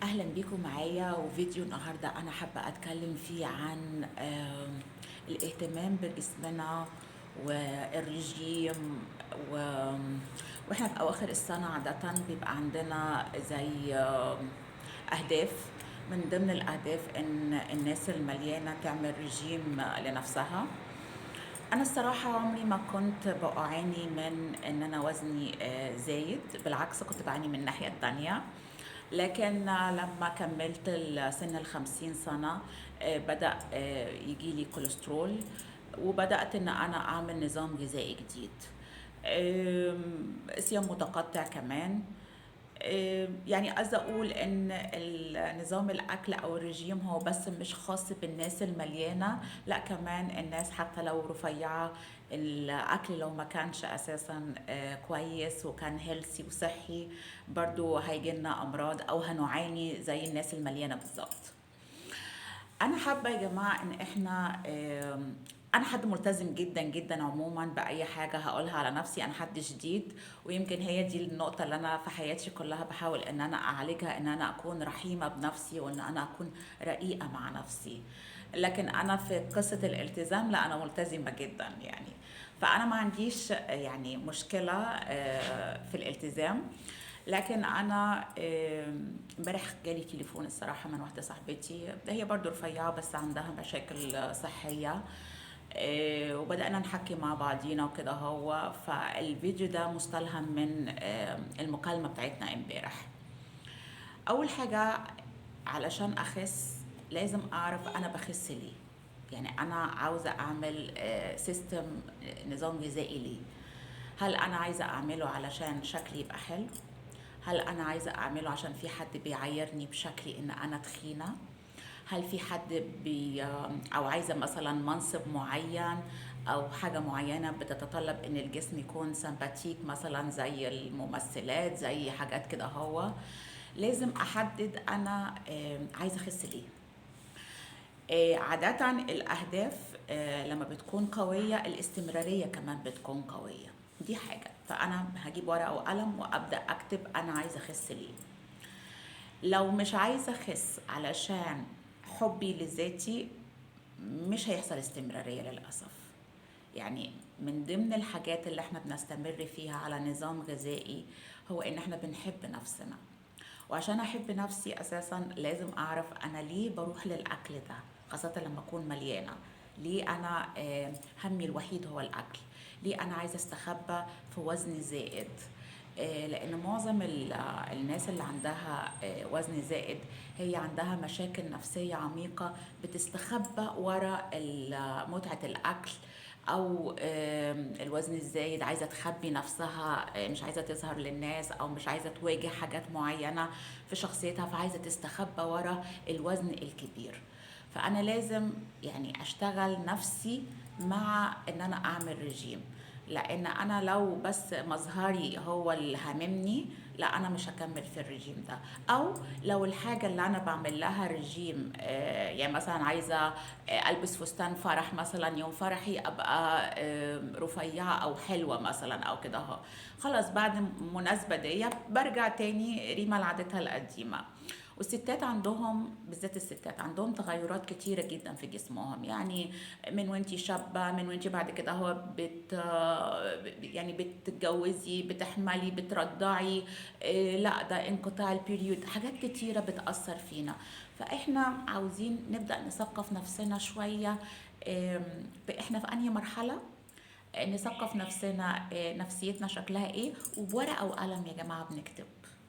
اهلا بيكم معايا. وفيديو النهارده انا حابة اتكلم فيه عن الاهتمام بجسمنا والرجيم واحنا في اواخر السنة عادة بيبقى عندنا زي اهداف. من ضمن الاهداف ان الناس المليانة تعمل رجيم لنفسها. انا الصراحة عمري ما كنت بعاني من ان انا وزني زايد، بالعكس كنت بعاني من الناحية التانية. لكن لما كملت سن 50 سنة بدأ يجيلي كوليسترول، وبدأت ان انا اعمل نظام غذائي جديد، صيام متقطع كمان. يعني قصدي اقول ان نظام الاكل او الرجيم هو بس مش خاص بالناس المليانة، لا كمان الناس حتى لو رفيعة الاكل لو ما كانش اساسا كويس وكان healthy وصحي برضو هيجيلنا امراض او هنعاني زي الناس المليانة بالظبط. انا حابة يا جماعة ان احنا انا حد ملتزم جدا جدا عموما باي حاجة هقولها على نفسي، انا حد شديد، ويمكن هي دي النقطة اللي انا في حياتي كلها بحاول ان انا اعالجها، ان انا اكون رحيمه بنفسي وان انا اكون رقيقه مع نفسي. لكن انا في قصة الالتزام لا، انا ملتزمة جدا يعني، فانا ما عنديش يعني مشكلة في الالتزام. لكن انا امبارح جالي تليفون الصراحة من واحدة صاحبتي، هي برضو رفيعة بس عندها مشاكل صحية، وبدأنا نحكي مع بعضينا وكده. هو فالفيديو ده مستلهم من المكالمة بتاعتنا امبارح. أول حاجة علشان أخس لازم أعرف أنا بخس ليه، يعني أنا عاوزة أعمل system، نظام غذائي ليه. هل أنا عايزة أعمله علشان شكلي يبقى حلو؟ هل أنا عايزة أعمله عشان في حد بيعايرني بشكلي إن أنا تخينة؟ هل في حد أو عايزة مثلا منصب معين أو حاجة معينة بتتطلب إن الجسم يكون sympathique مثلا زي الممثلات، زي حاجات كده. هو لازم أحدد أنا عايزة أخس ليه. عادة الأهداف لما بتكون قوية الاستمرارية كمان بتكون قوية، دي حاجة. فأنا هجيب ورقة وقلم وأبدأ أكتب أنا عايزة أخس ليه. لو مش عايزة أخس علشان حبي لذاتي مش هيحصل استمرارية للأسف. يعني من ضمن الحاجات اللي احنا بنستمر فيها على نظام غذائي هو ان احنا بنحب نفسنا، وعشان احب نفسي اساسا لازم اعرف انا ليه بروح للاكل ده، خاصة لما اكون مليانة. ليه انا همي الوحيد هو الاكل؟ ليه انا عايزة استخبى في وزن زائد؟ لان معظم الناس اللي عندها وزن زائد هي عندها مشاكل نفسية عميقة بتستخبى ورا متعة الاكل او الوزن الزايد، عايزة تخبي نفسها، مش عايزة تظهر للناس او مش عايزة تواجه حاجات معينة في شخصيتها، فعايزة تستخبى ورا الوزن الكبير. فأنا لازم يعني أشتغل نفسي مع إن أنا أعمل رجيم، لأن أنا لو بس مظهري هو اللي هاممني لا أنا مش هكمل في الرجيم ده. أو لو الحاجة اللي أنا بعمل لها رجيم، يعني مثلا عايزة ألبس فستان فرح مثلا يوم فرحي أبقى رفيعة أو حلوة مثلا أو كده أهو، خلاص بعد المناسبة دي برجع تاني ريما لعادتها القديمة. والستات عندهم، بالذات الستات عندهم تغيرات كتيرة جدا في جسمهم، يعني من وانتي شابة، من وانتي بعد كده هو يعني بتتجوزي، بتحملي، بترضعي، لا ده انقطاع البريود، حاجات كتيرة بتأثر فينا. فإحنا عاوزين نبدأ نثقف نفسنا شوية، إحنا في أنهي مرحلة، نثقف نفسنا، نفسيتنا شكلها إيه. وبورقة وقلم يا جماعة بنكتب،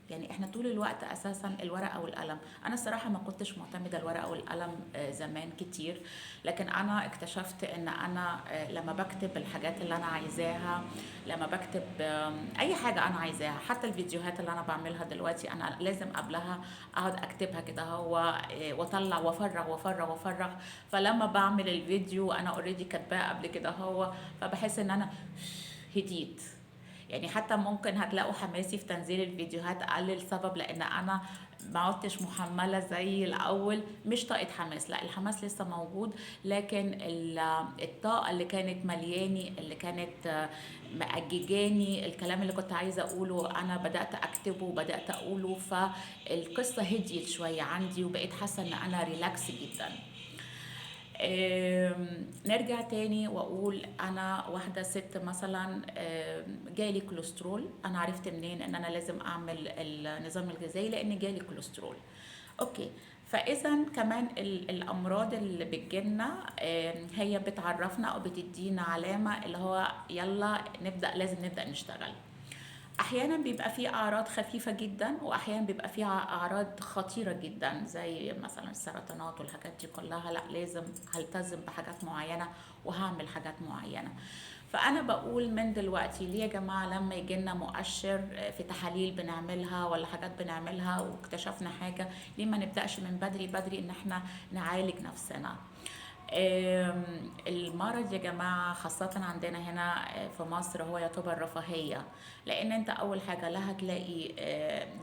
يعني احنا طول الوقت اساسا الورقة والقلم. انا الصراحة ما كنتش معتمدة الورقة والقلم زمان كتير، لكن انا اكتشفت ان انا لما بكتب الحاجات اللي انا عايزاها، لما بكتب اي حاجة انا عايزاها، حتى الفيديوهات اللي انا بعملها دلوقتي انا لازم قبلها اقعد اكتبها كده هو، واطلع وافرغ وافرغ وافرغ. فلما بعمل الفيديو انا already كاتباه قبل كده هو، فبحس ان انا هديت. يعني حتى ممكن هتلاقوا حماسي في تنزيل الفيديوهات قل لسبب لان انا ما عدتش محمله زي الاول. مش طاقة حماس، لا الحماس لسه موجود، لكن الطاقة اللي كانت ملياني، اللي كانت مأججاني، الكلام اللي كنت عايزه اقوله انا بدات اكتبه وبدات اقوله، فالقصة هديت شوية عندي وبقيت حاسه ان انا relax جدا. نرجع تاني واقول انا واحدة ست مثلا جالي كوليسترول، انا عرفت منين ان انا لازم اعمل النظام الغذائي؟ لان جالي كوليسترول. okay، فاذا كمان الامراض اللي بتجيلنا هي بتعرفنا او بتدينا علامة اللي هو يلا نبدا، لازم نبدا نشتغل. احيانا بيبقى فيه اعراض خفيفة جدا، واحيانا بيبقى فيه اعراض خطيرة جدا زي مثلا السرطانات والحاجات دي كلها. لا، لازم هلتزم بحاجات معينة وهعمل حاجات معينة. فانا بقول من دلوقتي ليه يا جماعة لما يجينا مؤشر في تحاليل بنعملها ولا حاجات بنعملها واكتشفنا حاجة، ليه ما نبداش من بدري بدري ان احنا نعالج نفسنا؟ المرض يا جماعة خاصة عندنا هنا في مصر هو يعتبر رفاهية، لأن أنت أول حاجة لا هتلاقي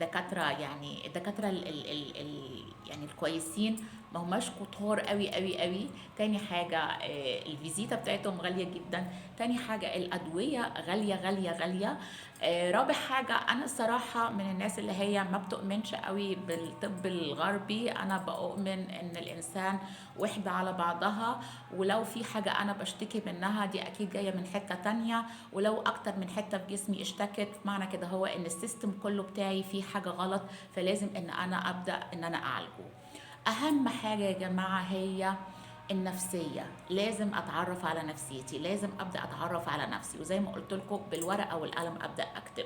دكاترة، يعني الدكاترة ال ال ال ال يعني الكويسين ما هماش كتار قوي قوي قوي. تاني حاجة الفيزيتا بتاعتهم غالية جدا. تاني حاجة الأدوية غالية غالية غالية. رابع حاجة، أنا الصراحة من الناس اللي هي ما بتؤمنش قوي بالطب الغربي. أنا بؤمن إن الإنسان وحدة على بعضها، ولو في حاجة أنا بشتكي منها دي أكيد جاية من حتة تانية، ولو أكتر من حتة في جسمي اشتكت معنى كده هو إن ال system كله بتاعي فيه حاجة غلط، فلازم إن أنا أبدأ إن أنا أعالجه. أهم حاجة يا جماعة هي النفسية، لازم أتعرف على نفسيتي، لازم أبدأ أتعرف على نفسي، وزي ما قلت لكم بالورقة والقلم أبدأ أكتب.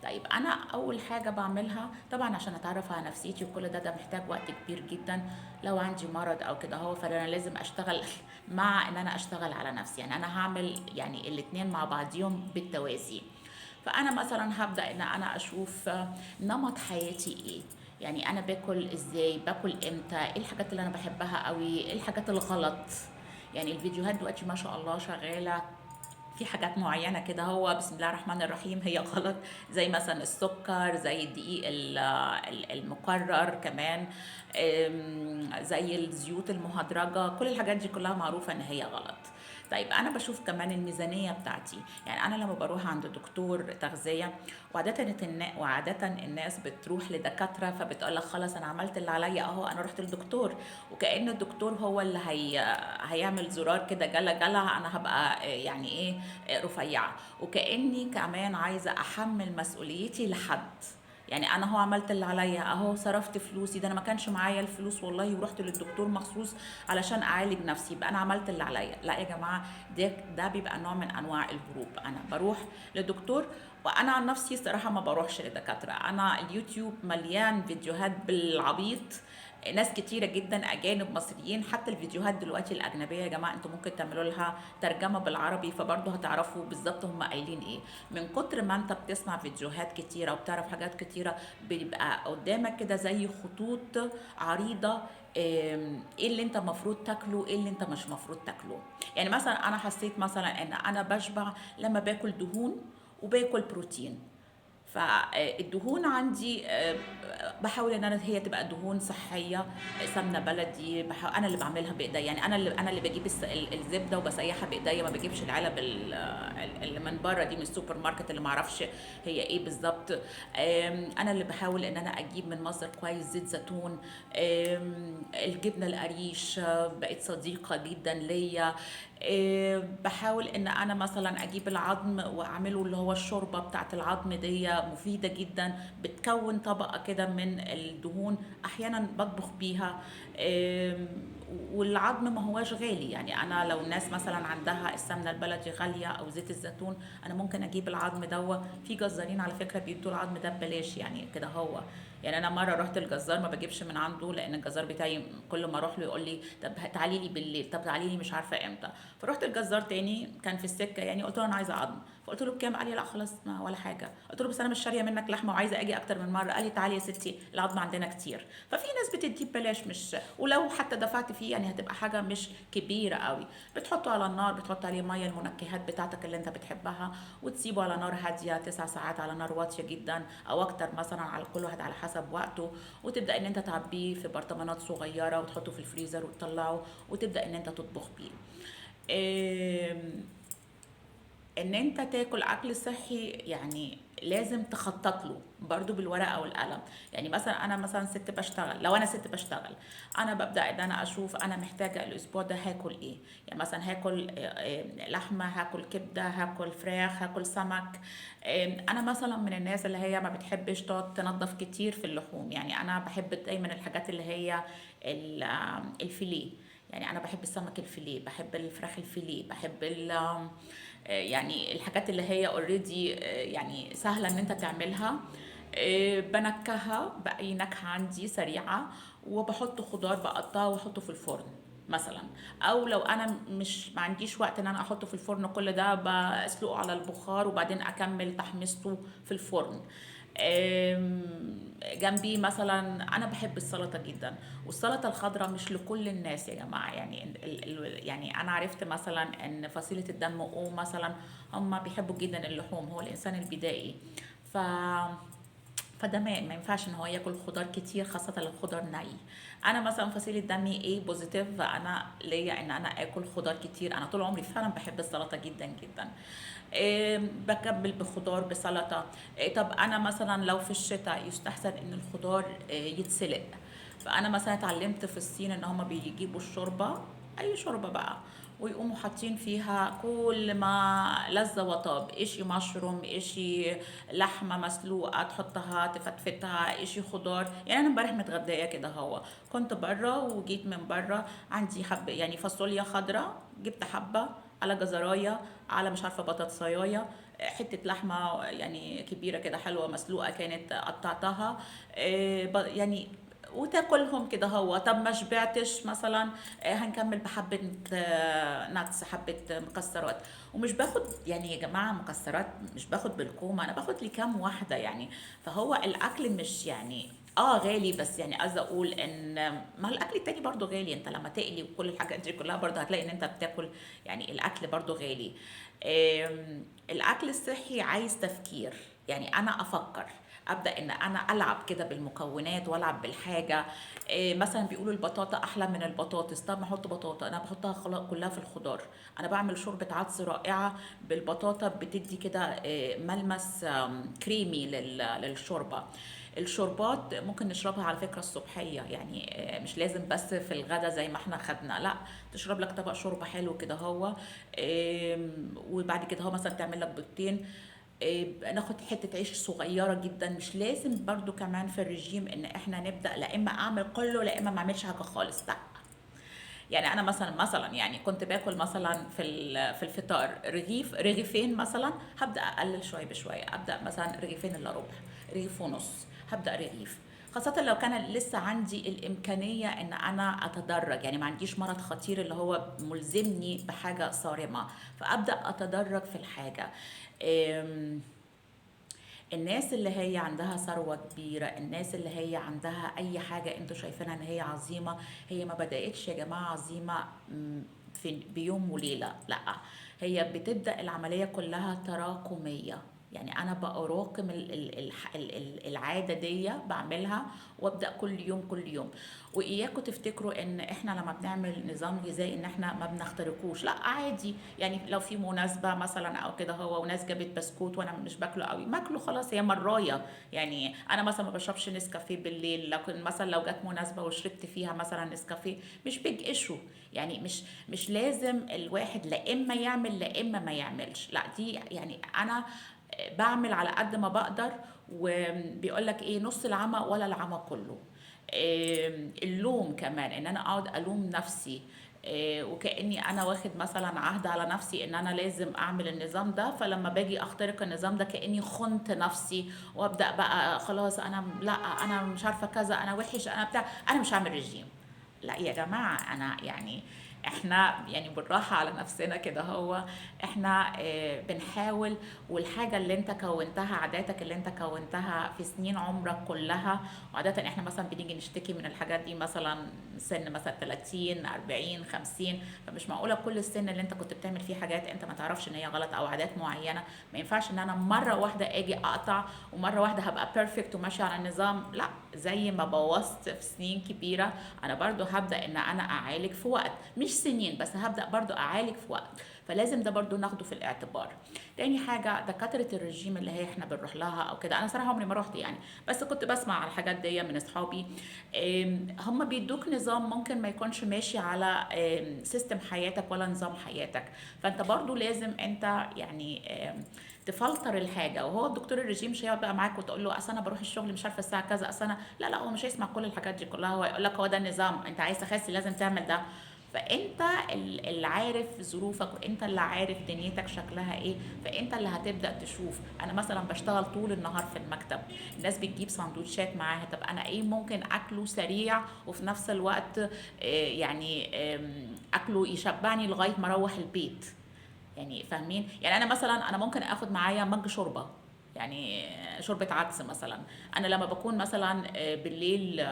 طيب أنا أول حاجة بعملها طبعا عشان أتعرف على نفسيتي وكل ده محتاج وقت كبير جدا. لو عندي مرض أو كده هو، فأنا لازم أشتغل مع إن أنا أشتغل على نفسي، يعني أنا هعمل يعني الاتنين مع بعضيهم بالتوازي. فأنا مثلا هبدأ إن أنا أشوف نمط حياتي إيه، يعني أنا باكل إزاي، باكل إمتى، إيه الحاجات اللي أنا بحبها قوي، إيه الحاجات الغلط. يعني الفيديوهات دلوقتي ما شاء الله شغالة في حاجات معينة كده هو بسم الله الرحمن الرحيم هي غلط، زي مثلا السكر، زي الدقيق المكرر كمان، زي الزيوت المهدرجة، كل الحاجات دي كلها معروفة إن هي غلط. طيب أنا بشوف كمان الميزانية بتاعتي، يعني أنا لما بروح عند دكتور تغذية، وعادة الناس بتروح لدكاترة فبتقول لك خلاص أنا عملت اللي عليا أهو، أنا رحت للدكتور، وكأن الدكتور هو اللي هيعمل زرار كده جلا جلا أنا هبقى يعني إيه رفيعة، وكأني كمان عايزة أحمل مسؤوليتي لحد. يعني أنا هو عملت اللي عليا أهو، صرفت فلوسي، ده أنا ما كانش معايا الفلوس والله ورحت للدكتور مخصوص علشان أعالج نفسي، يبقى أنا عملت اللي عليا. لا يا جماعة، ده بيبقى نوع من أنواع الهروب. أنا بروح لدكتور، وأنا عن نفسي صراحة ما بروحش لدكاترة، أنا اليوتيوب مليان فيديوهات بالعبيط، ناس كتيرة جدا أجانب مصريين، حتى الفيديوهات دلوقتي الأجنبية يا جماعة أنتوا ممكن تعملوا لها ترجمة بالعربي، فبرضه هتعرفوا بالظبط هم قايلين إيه. من كتر ما أنت بتسمع فيديوهات كتيرة وبتعرف حاجات كتيرة، بيبقى قدامك كده زي خطوط عريضة، إيه اللي أنت مفروض تاكله، إيه اللي أنت مش مفروض تاكله. يعني مثلا أنا حسيت مثلا إن أنا بشبع لما باكل دهون وباكل بروتين، فالدهون عندي بحاول ان انا هي تبقى دهون صحية، سمنه بلدي، انا اللي بعملها بايديا، يعني انا اللي بجيب الزبدة وبسيحها بايديا، ما بجيبش العلب اللي من بره دي من السوبر ماركت اللي ما اعرفش هي ايه بالظبط. انا اللي بحاول ان انا اجيب من مصدر كويس زيت زيتون، الجبنة القريش بقت صديقه جدا ليا. بحاول ان انا مثلا اجيب العظم واعمله اللي هو الشوربة بتاعت العظم دي، مفيدة جدا، بتكون طبقه كده من الدهون، احيانا بطبخ بيها. والعظم ما هواش غالي، يعني انا لو الناس مثلا عندها السمنة البلدي غالية او زيت الزيتون، انا ممكن اجيب العظم دوا. في جزارين على فكرة بيدوا العظم ده ببلاش، يعني كده هو. يعني انا مرة رحت الجزار ما بجيبش من عنده، لان الجزار بتاعي كل ما اروح له يقول لي طب تعالي لي بالليل، طب تعالي لي مش عارفه امتى. فرحت الجزار تاني كان في السكة، يعني قلت له انا عايزه عظم، فقلت له بكام؟ قال لي لا خلاص ما ولا حاجة. قلت له بس انا مش شاريه منك لحمه وعايزه اجي اكتر من مرة. قال لي تعالي يا ستي العظم عندنا كتير. ففي ناس بتديه ببلاش، مش ولو حتى دفعت فيه يعني هتبقى حاجة مش كبيرة قوي. بتحطه على النار، بتحط عليه مية المنكهات بتاعتك اللي انت بتحبها، وتسيبه على نار هادية 9 ساعات على نار واطية جدا او اكتر مثلا، على كل واحد على حسب وقته. وتبدا ان انت تعبيه في برطمانات صغيرة وتحطه في الفريزر وتطلعه وتبدا ان انت تطبخ بيه. ان انت تاكل اكل صحي يعني لازم تخطط له برضو بالورقة والقلم. يعني مثلا انا مثلا ست بشتغل، لو انا ست بشتغل انا ببدا ان انا اشوف انا محتاجه الاسبوع ده هاكل ايه. يعني مثلا هاكل لحمه، هاكل كبده، هاكل فراخ، هاكل سمك. انا مثلا من الناس اللي هي ما بتحبش تقعد تنظف كتير في اللحوم، يعني انا بحب دايما الحاجات اللي هي الفيليه. يعني انا بحب السمك الفيليه، بحب الفراخ الفيليه، بحب يعني الحاجات اللي هي already يعني سهلة ان انت تعملها. بنكهها باي نكهة عندي سريعة، وبحط خضار بقطعه واحطه في الفرن مثلا. او لو انا مش ما عنديش وقت ان انا احطه في الفرن كل ده، بسلقه على البخار وبعدين اكمل تحميصته في الفرن. جنبي مثلا انا بحب السلطة جدا، والسلطة الخضراء مش لكل الناس يا جماعة. يعني يعني انا عرفت مثلا ان فصيلة الدم او مثلا هم بيحبوا جدا اللحوم، هو الانسان البدائي، فده ما ينفعش ان هو ياكل خضار كتير، خاصة لو خضار ني. انا مثلا فصيلة دمي A positive، فانا ليا ان انا اكل خضار كتير. انا طول عمري فعلا بحب السلطة جدا جدا. بكمل بخضار بسلطة. طب انا مثلا لو في الشتاء يستحسن ان الخضار يتسلق. فانا مثلا اتعلمت في الصين ان هما بيجيبوا الشوربة، اي شوربة بقى، ويقوموا حاطين فيها كل ما لذ وطاب، اشي مشروم، اشي لحمة مسلوقة تحطها تفتفتها، اشي خضار. يعني انا امبارح متغدية كده، هو كنت برا وجيت من برا عندي حبة يعني فاصوليا خضراء، جبت حبة على جزراية على مش عارفة بطاطساية، حتة لحمة يعني كبيرة كده حلوة مسلوقة كانت قطعتها، يعني وتاكلهم كده. هو طب ما شبعتش مثلا، هنكمل بحبة ناتس، حبة مكسرات. ومش باخد يعني يا جماعة مكسرات، مش باخد بالكومة، أنا باخد لي كام واحدة يعني. فهو الأكل مش يعني غالي، بس يعني عايزة أقول إن ما الأكل التاني برضو غالي. أنت لما تقلي وكل الحاجات دي كلها برضو هتلاقي إن أنت بتاكل، يعني الأكل برضو غالي. الأكل الصحي عايز تفكير، يعني أنا أفكر، أبدأ إن أنا ألعب كده بالمكونات وألعب بالحاجة. مثلا بيقولوا البطاطا أحلى من البطاطس، طب ما أحط بطاطا، أنا بحطها كلها في الخضار. أنا بعمل شوربة عدس رائعة بالبطاطا، بتدي كده ملمس كريمي للشوربة. الشوربات ممكن نشربها على فكرة الصبحية، مش لازم بس في الغدا زي ما احنا خدنا، لا تشرب لك طبق شوربة حلو كده هو، وبعد كده هو مثلا تعمل لك بيضتين، ناخد حتة عيش صغيرة جدا. مش لازم برضو كمان في الرجيم ان احنا نبدأ لا اما اعمل كله لا اما ما اعملش حاجة خالص، لا. يعني انا مثلا كنت باكل مثلا في الفطار رغيفين مثلا، هبدأ اقلل شوية بشوية، ابدأ مثلا رغيفين الا ربع، رغيف ونص، هبدأ رغيف، خاصة لو كان لسه عندي الإمكانية إن أنا أتدرج، يعني ما عنديش مرض خطير اللي هو ملزمني بحاجة صارمة، فأبدأ أتدرج في الحاجة. الناس اللي هي عندها ثروة كبيرة، الناس اللي هي عندها أي حاجة انتوا شايفينها إن هي عظيمة، هي ما بدأتش يا جماعة عظيمة بيوم وليلة، لا، هي بتبدأ العملية كلها تراكمية. يعني أنا بأراكم العادة دي بعملها وأبدأ كل يوم كل يوم. وإياكم تفتكروا إن إحنا لما بنعمل نظام غذائي إن إحنا ما بنخترقوش، لا عادي. يعني لو في مناسبة مثلا أو كده هو وناس جابت بسكوت وأنا مش باكله قوي، ما أكله خلاص، هي مراية. يعني أنا مثلا ما بشربش نسكافيه بالليل، لكن مثلا لو جت مناسبة وشربت فيها مثلا نسكافيه مش بيج إيشو. يعني مش لازم الواحد لا إما يعمل لا إما ما يعملش، لا دي يعني أنا بعمل على قد ما بقدر. وبيقول لك ايه، نص العمى ولا العمى كله. اللوم كمان، ان انا اقعد الوم نفسي، وكاني انا واخد مثلا عهد على نفسي ان انا لازم اعمل النظام ده، فلما باجي اخترق النظام ده كاني خنت نفسي، وابدا بقى خلاص انا لا، انا مش عارفه كذا، انا وحش، انا بتاع، انا مش هعمل رجيم. لا يا جماعة، انا يعني احنا يعني بالراحة على نفسنا كده، هو احنا بنحاول. والحاجة اللي انت كونتها، عاداتك اللي انت كونتها في سنين عمرك كلها، وعادة احنا مثلا بنيجي نشتكي من الحاجات دي مثلا سن مثلا 30 40 50، فمش معقولة كل السن اللي انت كنت بتعمل فيه حاجات انت ما تعرفش ان هي غلط او عادات معينة. ما ينفعش ان انا مرة واحدة اجي اقطع ومرة واحدة هبقى perfect وماشية على النظام، لا، زي ما بوظت في سنين كبيرة انا برضو هبدأ ان انا اعالج في وقت، مش سنين بس، هبدأ برضو اعالج في وقت، فلازم ده برضو ناخده في الاعتبار. تاني حاجة دكاترة الرجيم اللي هي احنا بنروح لها او كده، انا صراحة عمري ما روحت يعني، بس كنت بسمع على الحاجات دي من اصحابي. هم بيدوك نظام ممكن ما يكونش ماشي على system حياتك ولا نظام حياتك، فانت برضو لازم انت يعني تفلتر الحاجة. وهو الدكتور الرجيم مش هيقعد بقى معاك وتقول له اصل انا بروح الشغل مش عارفة الساعة كذا، اصل انا لا لا، هو مش هيسمع كل الحاجات دي كلها، هو يقول لك هو ده النظام، انت عايز تخسي لازم تعمل ده. فانت اللي عارف ظروفك وانت اللي عارف دنيتك شكلها ايه، فانت اللي هتبدا تشوف. انا مثلا بشتغل طول النهار في المكتب، الناس بتجيب سندوتشات معاها، طب انا ايه ممكن اكله سريع وفي نفس الوقت اكله يشبعني لغاية ما اروح البيت، يعني فاهمين؟ يعني انا مثلا انا ممكن اخد معايا مج شوربة، يعني شوربة عدس مثلا. انا لما بكون مثلا بالليل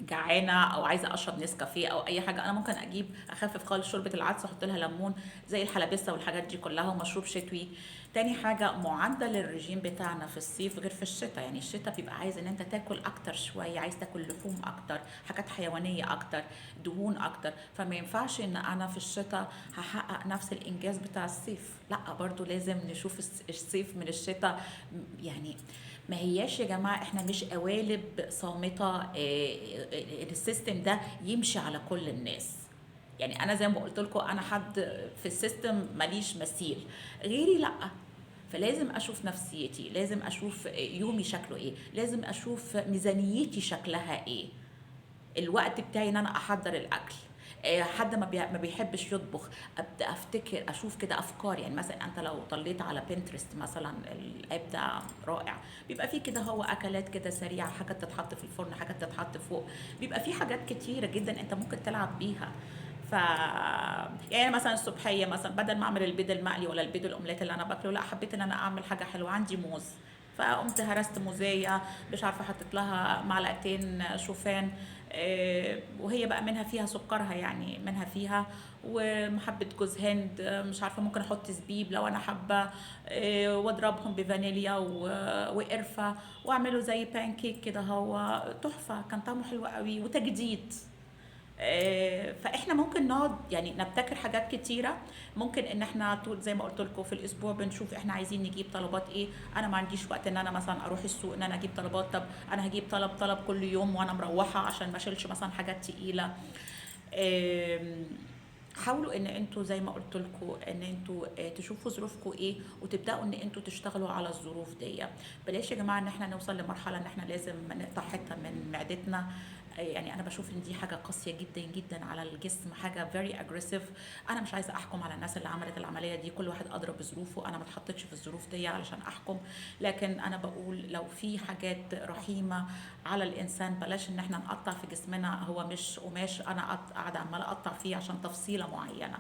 جعانة او عايزه اشرب نسكافيه او اي حاجة، انا ممكن اجيب اخفف خالص شوربة العدس واحط لها ليمون زي الحلبسه والحاجات دي كلها، ومشروب شتوي. تاني حاجة معدل الرجيم بتاعنا في الصيف غير في الشتاء، يعني الشتاء بيبقى عايز ان انت تاكل اكتر شوية، عايز تاكل لحوم اكتر، حاجات حيوانية اكتر، دهون اكتر، فما ينفعش ان انا في الشتاء هحقق نفس الانجاز بتاع الصيف، لا برضو لازم نشوف الصيف من الشتاء. يعني ما هياش يا جماعة احنا مش قوالب صامته، ال system ده يمشي على كل الناس. يعني انا زي ما قلت لكم انا حد في ال system ماليش مثيل غيري، لا، فلازم اشوف نفسيتي، لازم اشوف يومي شكله ايه، لازم اشوف ميزانيتي شكلها ايه، الوقت بتاعي ان انا احضر الاكل. حد ما بيحبش يطبخ، ابدا افتكر اشوف كده افكار. يعني مثلا انت لو طليت على بنترست مثلا، ال app ده رائع، بيبقى فيه كده هو اكلات كده سريعة، حاجات تتحط في الفرن، حاجات تتحط فوق، بيبقى فيه حاجات كتيرة جدا انت ممكن تلعب بيها. يعني مثلا الصبحية مثلا بدل ما اعمل البيض المقلي ولا البيض الاومليت اللي انا باكله، لا، حبيت ان انا اعمل حاجة حلوة، عندي موز، فقمت هرست موزايه، مش عارفه حطيت لها معلقتين شوفان، وهي بقى منها فيها سكرها، يعني منها فيها، ومحبة جوز هند، مش عارفة ممكن أحط زبيب لو أنا حابة، وأضربهم بفانيليا وقرفة، وأعمله زي بانكيك كده، هو تحفة، كان طعمه حلو قوي وتجديد. فإحنا ممكن نقعد يعني نبتكر حاجات كتيرة. ممكن إن إحنا طول زي ما قلت لكم في الأسبوع بنشوف إحنا عايزين نجيب طلبات إيه. أنا ما عنديش وقت إن أنا مثلا أروح السوق إن أنا أجيب طلبات، طب أنا هجيب طلب كل يوم وأنا مروحة عشان ما أشيلش مثلا حاجات تقيلة. حاولوا ان انتوا زي ما قلت لكم ان انتوا تشوفوا ظروفكم ايه وتبداوا ان انتوا تشتغلوا على الظروف دي. بلاش يا جماعة ان احنا نوصل لمرحلة ان احنا لازم نقطع حتة من معدتنا، يعني انا بشوف ان دي حاجة قاسية جدا جدا على الجسم، حاجة very aggressive. انا مش عايزه احكم على الناس اللي عملت العملية دي، كل واحد ادرى بظروفه، انا ما اتحطيتش في الظروف دي علشان احكم، لكن انا بقول لو في حاجات رحيمه على الانسان بلاش ان احنا نقطع في جسمنا، هو مش قماش انا قاعدة عماله اقطع فيه عشان تفصيله معينة.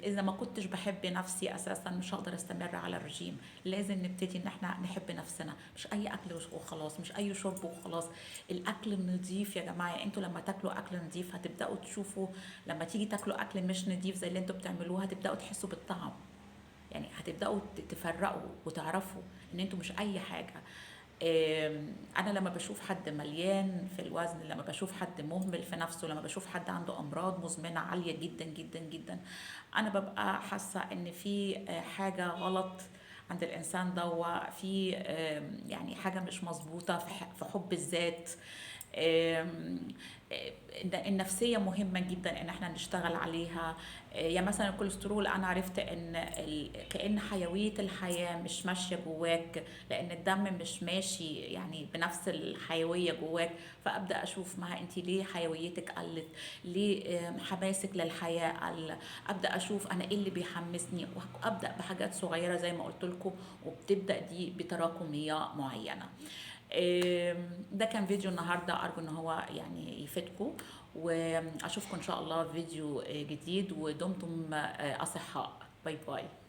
اذا ما كنتش بحب نفسي اساسا مش هقدر استمر على الرجيم. لازم نبتدي ان احنا نحب نفسنا، مش اي اكل وخلاص، مش اي شرب وخلاص. الاكل النظيف يا جماعة، يعني انتوا لما تاكلوا اكل نظيف هتبداوا تشوفوا، لما تيجي تاكلوا اكل مش نظيف زي اللي انتوا بتعملوه هتبداوا تحسوا بالطعم، يعني هتبداوا تفرقوا وتعرفوا ان انتوا مش اي حاجة. انا لما بشوف حد مليان في الوزن، لما بشوف حد مهمل في نفسه، لما بشوف حد عنده امراض مزمنة عالية جدا جدا جدا، انا ببقى حاسه ان في حاجة غلط عند الانسان ده، وفي يعني حاجة مش مظبوطة في حب الذات. النفسية مهمة جدا ان احنا نشتغل عليها. يعني مثلا الكوليسترول انا عرفت ان كأن حيوية الحياة مش ماشية جواك، لان الدم مش ماشي يعني بنفس الحيوية جواك، فابدأ اشوف ما انت ليه حيويتك قلت، ليه حماسك للحياة قل، ابدأ اشوف انا ايه اللي بيحمسني، وابدأ بحاجات صغيرة زي ما قلت لكم، وبتبدأ دي بتراكمية معينة. ده كان فيديو النهارده، ارجو ان هو يعني يفيدكم، واشوفكم ان شاء الله في فيديو جديد، ودمتم اصحاء. bye bye.